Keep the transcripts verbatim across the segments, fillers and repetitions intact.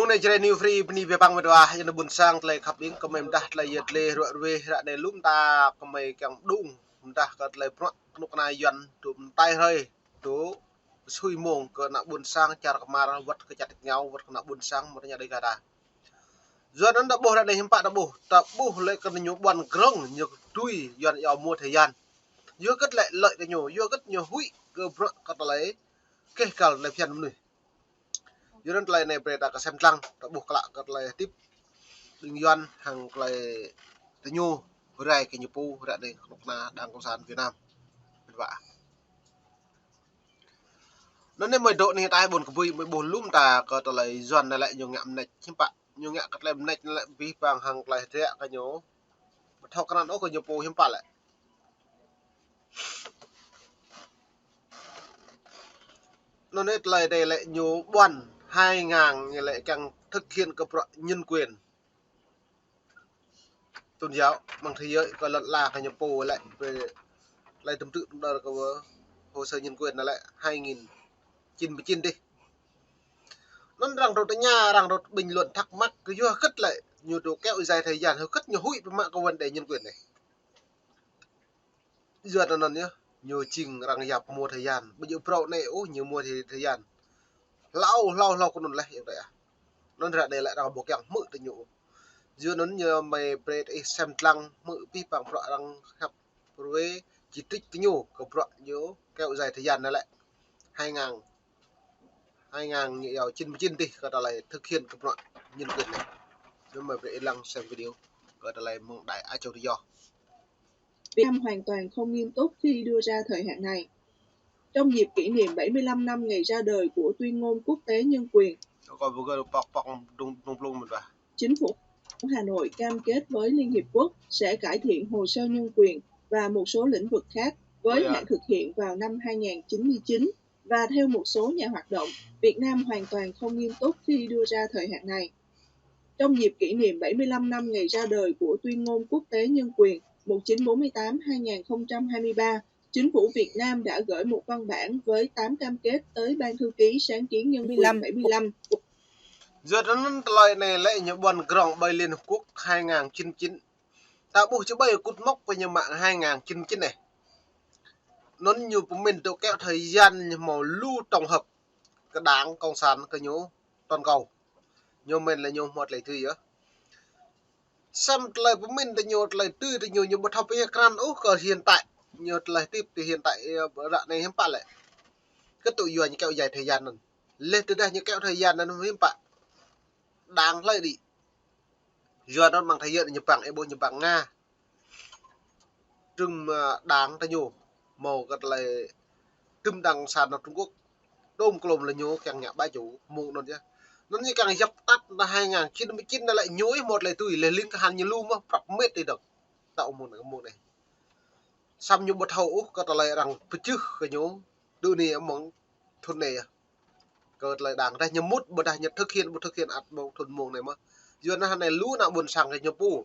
Mông anai Jrai New Free bơni biă păng mơdua, yua anŭn ƀôn sang tơlơi khăp ing kơ mơi mơdah tơlơi yơh tơlơi ruă ruê ră anai lŭm ta kơ mơi kiăng đung mơdah kơ tơlơi bruă kơnuk kơna Yuan tŭ mơtai hrơi tŭ sui mông kơ ană ƀôn sang čar kơmar wơ̆t kơ čar tač rơngiao wơ̆t kơ ană ƀôn sang mơ̆ tơña đơi kơ ta. Yua anŭn ta ƀuh ră anai hiư̆m pă ta ƀuh, ta ƀuh lĕ kơ ñu ƀuăn grong ñu tui Yuan iâu mua thời gian. Yua hơget lĕ lợi ta ñu, yua hơget ñu huĭ kơ bruă kơ tơlơi keh kal tơlơi phiăn mơnuih. Yua anŭn tơlơi anai brơi ta kơ sem lăng, ta ƀuh klă kơ tơlơi hơdip ƀing Yuan hăng tơlơi ta ñu rai kơ ñu pô ră anai kơnuk kơna Đảng Cộng sản Việt Nam. Mĕt wa. Anŭn anai mơi dŏ anai ta ƀôn kơ bui mơi ƀuh lŭm ta kơ tơlơi Yuan anai lĕ ñu ngă mơneč hiư̆m pă. Ñu ngă kơ tơlơi mơneč anai lĕ abih bang hăng tơlơi hơdră kơ ñu. Ƀu thâo krăn ôh kơ ñu pô hiư̆m pă lĕ. Anŭn anai tơlơi anai lĕ ñu ƀuăn hai ngàn ñu lĕ kiăng thực hiện kơ bruă nhân quyền tôn giáo mơ̆ng thế giới kơ lŏn ala kơ ñu pô lĕ brơi tơlơi tơm tư̆ tơm đơr kơ hồ sơ nhân quyền anai lĕ hai nghìn chín mươi chín dih. Anŭn arăng dŏ tơña, arăng dŏ bình luận thắc mắc kơ yua hơget lĕ ñu dŏ kéo dài thời gian, hơget ñu huĭ pơmă kơ vấn đề nhân quyền anai. Yua anŭn yơh, ñu jing arăng yap mua thời gian. Ƀu djơ̆ phrâo anai ôh ñu mua thời, thời gian. Hlâo, hlâo, hlâo kơ anŭn leh yơh đơi ah. Anŭn ră anai lĕ arăng ƀu kiăng hmư̆ tơ ñu. Yua anŭn ñu mơi brơi ih sem lăng hmư̆ abih bang bruă arăng hăp ruê chỉ trích tơ ñu kơ bruă ñu kéo dài thời gian anai lĕ. Hai ngàn, hai ngàn ñu iâu chín mươi chín dih kơ tơlơi thực hiện kơ bruă nhân quyền anai. Anŭn mơi brơi ih lăng sem video kơ tơlơi mơ̆ng Đài Á Châu Tự Do. Việt Nam hoàn toàn không nghiêm túc khi đưa ra thời hạn này. Trong dịp kỷ niệm bảy mươi lăm năm ngày ra đời của Tuyên ngôn Quốc tế Nhân quyền, Kơ ƀu gơ̆ pŏk pŏk dŭng, dŭng plŭng mơ̆n ƀă. Chính phủ Hà Nội cam kết với Liên Hiệp Quốc sẽ cải thiện hồ sơ nhân quyền và một số lĩnh vực khác, với Ôi da. Hạn thực hiện vào năm hai ngàn chín mươi chín. Và theo một số nhà hoạt động, Việt Nam hoàn toàn không nghiêm túc khi đưa ra thời hạn này. Trong dịp kỷ niệm bảy mươi lăm năm ngày ra đời của Tuyên ngôn Quốc tế Nhân quyền một chín bốn mươi tám hai nghìn không trăm hai mươi ba, Chính phủ Việt Nam đã gửi một văn bản với tám cam kết tới Ban Thư ký Sáng kiến Nhân quyền bảy mươi lăm. Yua anŭn tơlơi anai lĕ ñu ƀuăn grong ƀơi Liên Hợp Quốc hai ngàn chín mươi chín. Ta ƀuh či ƀai kŭt mŏk kơ ñu mă hai ngàn chín mươi chín anai. Anŭn ñu pơmĭn dŏ kéo thời gian ñu hmâo lu tổng hợp kơ Đảng Cộng sản kơ ñu toàn cầu. Ñu mĭn lĕ ñu hmâo tơlơi tui yơh. Sem tơlơi pơmĭn tơ ñu, tơlơi tui tơ ñu, ñu ƀu thâo pơhiăp krăn ôh kơ hiện tại. Ñu tơlơi hơdip tơ hiện tại, ơ, ră anai hiư̆m pă lĕ. Kơ tŭ yua ñu kéo dài thời gian anŭn. Leh tơdah ñu kéo thời gian anŭn hiư̆m pă. Đảng hlơi đĭ. Yua anŭn mơ̆ng thế giới ñu păng, ơ ƀuh ñu păng Nga. Trùm, ơ, đảng tơ ñu. Hmâo kơ tơlơi trùm Đảng Cộng sản Trung Quốc. Tôm klôm lĕ ñu kiăng ngă ƀă ču mơ̆ng anŭn yơh. Anŭn ñu kiăng dập tắt anŭn hai ngàn chín mươi chín anŭn lĕ ñu ih hmâo tơlơi tui, leh ling kơ hăng ñu lu mơ̆ prăp mĕt ih dŏng. Tơl mơ̆ng anai, mơ̆ng anai. Samơ̆ ñu ƀu thâo ôh kơ tơlơi arăng pơčeh kơ ñu. Đu anai mơ̆ng thŭn anai yơh. Kơ tơlơi đảng dah ñu mŭt, ƀôdah ñu thực hiện, ƀu thực hiện ăt mơ̆ng thŭn mơ̆ng anai mơ̆. Yua anŭn anai lu ană ƀôn sang kơ ñu pô.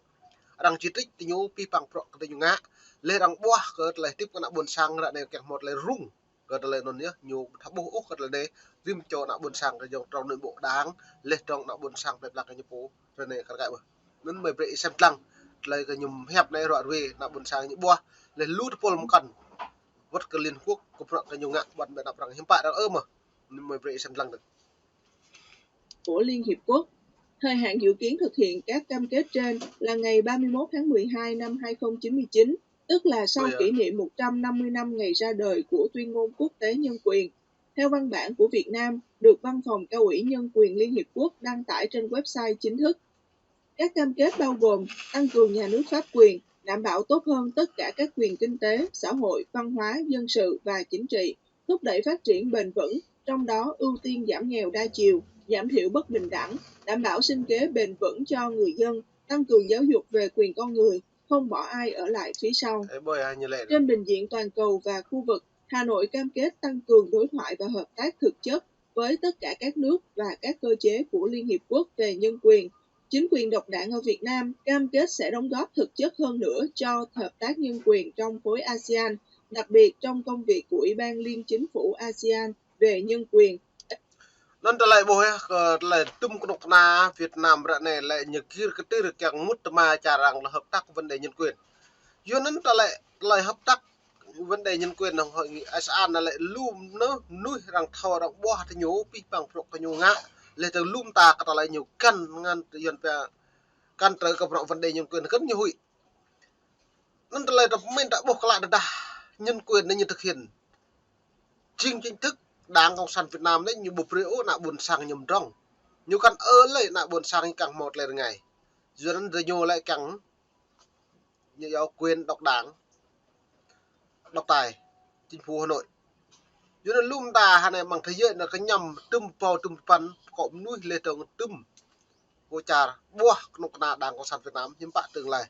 Arăng chỉ trích tơ ñu abih bang bruă kơ tơ ñu ngă. Leh arăng ƀuah kơ tơlơi hơdip kơ ană ƀôn sang ră anai kiăng hmâo tơlơi rŭng. Kơ tơlơi anŭn yơh, ñu ƀu thâo ƀuh ôh kơ tơlơi anai, rĭm čô ană ƀôn sang kơ yŏng trong nội bộ đảng, leh trong ană ƀôn sang plơi pla kơ ñu pô, tơlơi anai kar kaĭ ƀơh. Anŭn mơi brơi ih sem lăng, tơlơi kơ ñu hiăp anai ruă ruê, ană ƀôn sang ñu ƀuah, leh lu tơpul mơkăn, wơ̆t kơ Liên Hợp Quốc, kơ bruă kơ ñu ngă, ƀuăn ƀơi anăp arăng hiư̆m pă arăng ơ mơ̆. Anŭn mơi brơi ih sem lăng dơ̆ng. Của Liên Hiệp Quốc. Thời hạn dự kiến thực hiện các cam kết trên là ngày ba mươi mốt tháng mười hai năm hai không chín mươi chín, tức là sau Ôi da. Kỷ niệm một trăm năm mươi năm ngày ra đời của Tuyên ngôn Quốc tế Nhân quyền. Theo văn bản của Việt Nam, được Văn phòng Cao ủy Nhân quyền Liên Hiệp Quốc đăng tải trên website chính thức. Các cam kết bao gồm tăng cường nhà nước pháp quyền, đảm bảo tốt hơn tất cả các quyền kinh tế, xã hội, văn hóa, dân sự và chính trị, thúc đẩy phát triển bền vững, trong đó ưu tiên giảm nghèo đa chiều, giảm thiểu bất bình đẳng, đảm bảo sinh kế bền vững cho người dân, tăng cường giáo dục về quyền con người, không bỏ ai ở lại phía sau. Ê, ƀơi ai ñu lĕ. Trên bình diện toàn cầu và khu vực, Hà Nội cam kết tăng cường đối thoại và hợp tác thực chất với tất cả các nước và các cơ chế của Liên Hiệp Quốc về nhân quyền. Chính quyền độc đảng ở Việt Nam cam kết sẽ đóng góp thực chất hơn nữa cho hợp tác nhân quyền trong khối asean, đặc biệt trong công việc của Ủy ban Liên Chính phủ asean về nhân quyền. Anŭn tơlơi ƀuh yơh, kơ tơlơi tŭm kơnuk kơna Việt Nam ră anai lĕ ñu gir kơtir kiăng mŭt tơma čar arăng lĕ hợp tác vấn đề nhân quyền. Yua anŭn tơlơi, tơlơi hợp tác vấn đề nhân quyền hăng hội nghị ASEAN anŭn lĕ lŏm anŭn mơnuih arăng thâo arăng ƀuah tơ ñu pih păng prŏk kơ ñu ngă. Lĕ tơ lŏm ta kơ tơlơi ñu kăn ngăn tơ Yuan pia kăn trơ kơ prŏk vấn đề nhân quyền kăn ñu huĭ. Anŭn tơlơi ta pơmĭn ta ƀuh klă tơdah nhân quyền anŭn ñu thực hiện jing chính thức Đảng Cộng sản Việt Nam anŭn ñu ƀu brơi ôh ană ƀôn sang ñu mdrŏng. Ñu kăn ơ lĕ ană ƀôn sang ñu kiăng hmâo tơlơi rơngai. Yua anŭn tơ ñu lĕ kiăng ñu iâu quyền độc đảng, độc tài, chính phủ Hà Nội. Yua anŭn lŏm ta hơnai mơ̆ng thế giới anŭn kơñăm tŭm pô tŭm păn kơ mơnuih lĕ tơ̆ng tŭm kơ čar ƀuah kơnuk kơna Đảng Cộng sản Việt Nam hiư̆m pă tương lai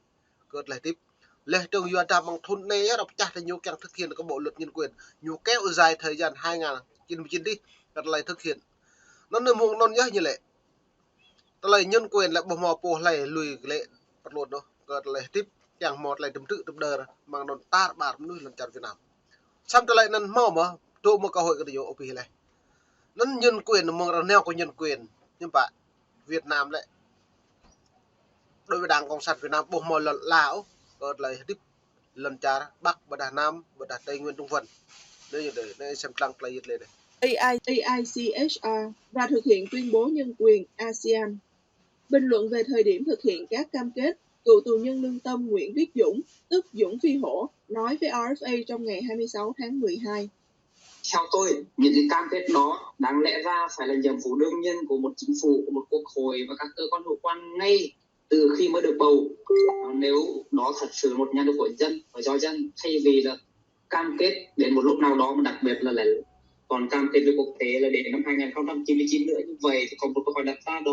kơ tơlơi hơdip. Lĕ tơ̆ng yua dah mơ̆ng thŭn anai yơh arăng pơčah tơ ñu kiăng thực hiện kơ bộ luật nhân quyền. Ñu kéo dài thời gian hai ngàn chín mươi chín dih kơ tơlơi thực hiện. Anŭn anai mơ̆ng anŭn yơh ñu lĕ tơlơi nhân quyền lĕ ƀu hmâo pô hlơi lui lĕ pơtlŭn ôh kơ tơlơi hơdip kiăng hmâo tơlơi tơm trư̆ tơm đơr mơ̆ng anŭn tar ƀar mơnuih lŏn čar Việt Nam. Samơ̆ tơlơi anŭn hmâo mơ̆, dŏ mơ̆ cơ hội kơ tơ ñu ôh pih lĕ. Anŭn nhân quyền mơ̆ng arăng nao kơ nhân quyền, hiư̆m pă Việt Nam lĕ đối với Đảng Cộng sản Việt Nam ƀu hmâo lŏn ala ôh kơ tơlơi hơdip lŏn čar Bắc ƀôdah Nam ƀôdah Tây Nguyên Trung Phần. Anŭn yơh dêh, anai sem lăng tơlơi yơh lĕ dêh. A I, A I C H R và thực hiện tuyên bố nhân quyền ASEAN. Bình luận về thời điểm thực hiện các cam kết, cựu tù nhân lương tâm Nguyễn Viết Dũng, tức Dũng Phi Hổ, nói với R F A trong ngày hai mươi sáu tháng mười hai. Theo tôi, những cái cam kết đó đáng lẽ ra phải là nhiệm vụ đương nhiên của một chính phủ, của một quốc hội và các cơ quan hữu quan ngay từ khi mới được bầu. Nếu đó thật sự một nhà nước của dân và do dân, thay vì là cam kết đến một lúc nào đó mà đặc biệt là lại còn cam kết với quốc tế là đến năm hai ngàn không trăm chín mươi chín nữa, như vậy thì còn một câu hỏi đặt ra đó,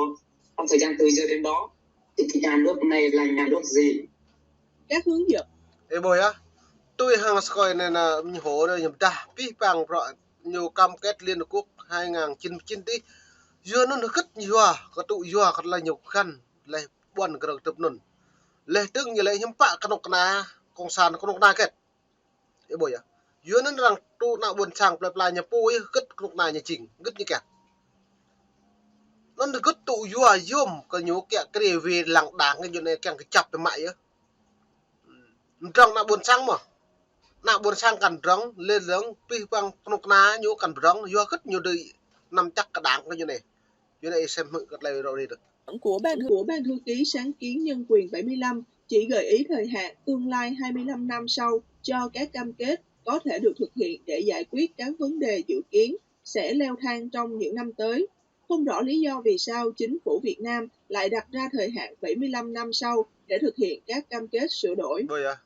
trong thời gian từ giờ đến đó thì cái nhà nước này là nhà nước gì? Các hướng dẫn. Ê ƀuh yơh, tui hăng skoi anai anŭn ñu hô anai ñu pơdah pih păng prŏk ñu cam kết Liên Hợp Quốc hai ngàn chín mươi chín dih. Yua anŭn hơgĕt yua, kơ tŭ yua kơ tơlơi ñu găn lĕ ƀuăn kơ rơ̆k tơ̆p anŭn. Lĕ tơ̆ng ñu lĕ hiư̆m pă kơnuk kơna cộng sản kơnuk kơna hơgĕt. Ê ƀuh yơh. Yua anŭn arăng tŭ ană ƀôn sang plơi pla ñu pô yơh hơgĕt kơnuk kơna ñu jing, hơgĕt ñu kiăng. Anŭn hơgĕt tŭ yua yôm kơ ñu kiăng kri wĭ lăng đảng kơ ñu anai kiăng kơjăp biă mă yơh. Mdrŏng ană ƀôn sang mơ̆. Ană ƀôn sang kăn mdrŏng, lĕ dơ̆ng pih păng kơnuk kơna ñu kăn mdrŏng, yua hơgĕt ñu dưi nắm chắc kơ đảng kơ ñu anai. Yua anai sem hmư̆ kơ tơlơi rŏ rĭ dơ̆ng. Của ban, của ban thư ký sáng kiến nhân quyền bảy mươi lăm chỉ gợi ý thời hạn tương lai hai mươi lăm năm sau cho các cam kết có thể được thực hiện để giải quyết các vấn đề dự kiến sẽ leo thang trong những năm tới. Không rõ lý do vì sao chính phủ Việt Nam lại đặt ra thời hạn bảy mươi lăm năm sau để thực hiện các cam kết sửa đổi. Ƀuh yơh.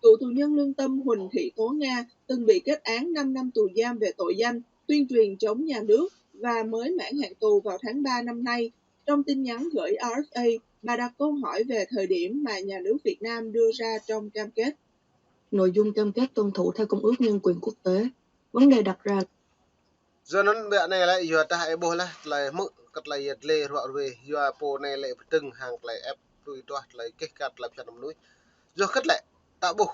Cựu tù nhân lương tâm Huỳnh Thị Tố Nga từng bị kết án năm năm tù giam về tội danh tuyên truyền chống nhà nước và mới mãn hạn tù vào tháng ba năm nay. Trong tin nhắn gửi R F A, bà đặt câu hỏi về thời điểm mà nhà nước Việt Nam đưa ra trong cam kết. Nội dung cam kết tuân thủ theo Công ước Nhân quyền Quốc tế. Vấn đề đặt ra Yua anŭn ƀiă anai lĕ yua dah ê ƀuh lĕ tơlơi hmư̆ kơ tơlơi yet lĕ ruă ruê yua pô anai lĕ pơdơ̆ng hăng tơlơi ĕp tui tuah tơlơi keh kat tơlơi phiăn mơnuih. Yua hơgĕt lĕ ta ƀuh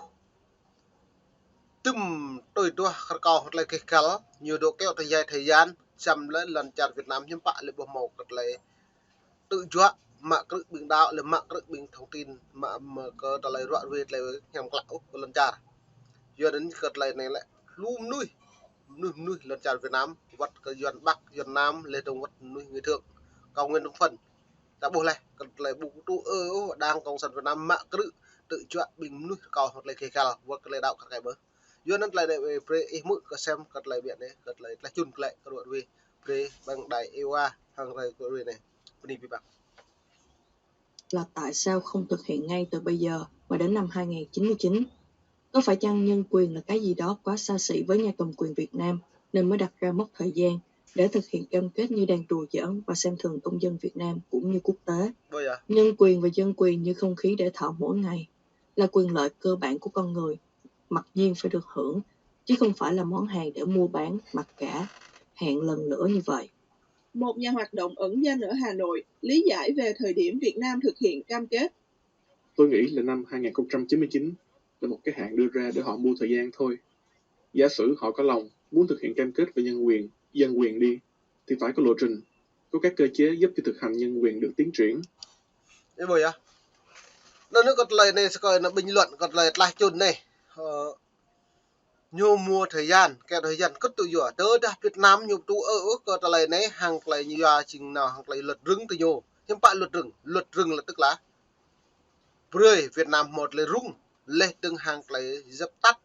tŭm tui tuah kơ rơkâo tơlơi keh kăl ñu dŏ kéo tơlơi dài thời gian, samơ̆ lĕ lŏn čar Việt Nam hiư̆m pă lĕ ƀu hmâo kơ tơlơi tơjuă mă krư̆ ƀing đaŏ lĕ mă krư̆ ƀing thông tin mă mă kơ tơlơi ruă ruê tơlơi hiam klă ôh kơ lŏn čar. Yua anŭn kơ tơlơi anai lĕ lu mơnuih, mơnuih mơnuih lŏn čar Việt Nam, wơ̆t kơ Yuan Bắc, Yuan Nam, lĕ dơ̆ng wơ̆t mơnuih người Thượng, cao nguyên Trung Phần. Ta ƀuh lĕ kơ tơlơi ƀu tŭ ơ ôh Đảng Cộng sản Việt Nam mă krư̆ tơjuă ƀing mơnuih rơkâo hăng tơlơi keh kăl, wơ̆t kơ tơlơi đaŏ kar kaĭ ƀơ̆. Yua anŭn tơlơi anai brơi ih hmư̆ kơ sem kơ tơlơi ƀiă anai, kơ tơlơi tơlơi čun klĕ kơ ruă ruê, brơi ƀing đài êwa hăng rai kơ ruă ruê anai. Bơni pih păng. Là tại sao không thực hiện ngay từ bây giờ mà đến năm hai ngàn chín mươi chín? Có phải chăng nhân quyền là cái gì đó quá xa xỉ với nhà cầm quyền Việt Nam nên mới đặt ra mốc thời gian để thực hiện cam kết như đang đùa giỡn và xem thường công dân Việt Nam cũng như quốc tế? Ƀuh yơh. Nhân quyền và dân quyền như không khí để thở mỗi ngày, là quyền lợi cơ bản của con người, mặc nhiên phải được hưởng, chứ không phải là món hàng để mua bán, mặc cả, hẹn lần nữa như vậy. Một nhà hoạt động ẩn danh ở Hà Nội lý giải về thời điểm Việt Nam thực hiện cam kết. Tôi nghĩ là năm hai ngàn không trăm chín mươi chín là một cái hạn đưa ra để họ mua thời gian thôi. Giả sử họ có lòng muốn thực hiện cam kết về nhân quyền, dân quyền đi, thì phải có lộ trình. có các cơ chế giúp cho thực hành nhân quyền được tiến triển. Ih ƀuh yơh. Anŭn kơ tơlơi anai, sơkơi anŭn bình luận kơ tơlơi tlaih čun anai. Ơ, ñu mua thời gian, kéo thời gian kơ tŭ yua. Tơdah Việt Nam ñu tŭ ơ ơ kơ tơlơi anai, hăng tơlơi ñu yua jing nao hăng tơlơi luật rừng tơ ñu. Hiư̆m pă luật rừng, luật rừng là tức là brơi Việt Nam hmâo tơlơi rŭng, laih dơ̆ng hăng tơlơi dập tắt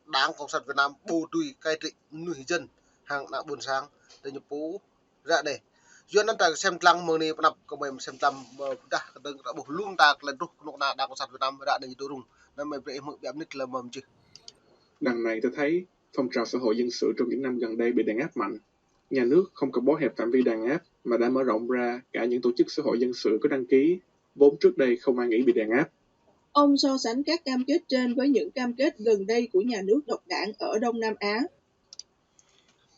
Đảng Cộng sản Việt Nam bộ tui cai trị mơnuih dân hăng ană ƀôn sang tơ ñu pô ră anai. Yua anŭn ta sem lăng mơ̆ng anai pơ anăp kơ mơi sem lăng, ơ, pơdah kơ dơ̆ng ta ƀuh lung ta tơlơi truh kơnuk kơna Đảng Cộng sản Việt Nam ră anai ñu tŭ rŭng. Anŭn mơi brơi ih hmư̆ biă mơnit lơ̆m mơ̆ mơjih. Đằng này ta thấy phong trào xã hội dân sự trong những năm gần đây bị đàn áp mạnh. Nhà nước không còn bó hẹp phạm vi đàn áp mà đã mở rộng ra cả những tổ chức xã hội dân sự có đăng ký, vốn trước đây không ai nghĩ bị đàn áp. Ông so sánh các cam kết trên với những cam kết gần đây của nhà nước độc đảng ở Đông Nam Á.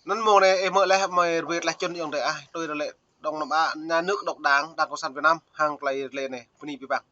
Anŭn mơ̆ng anai ih hmư̆ laih mơi rơwĕt laih čun ayŏng adơi ah, tui tơlơi Đông Nam Á, nhà nước độc đảng, Đảng Cộng sản Việt Nam, hăng tơlơi lĕ anai, bơni abih bang.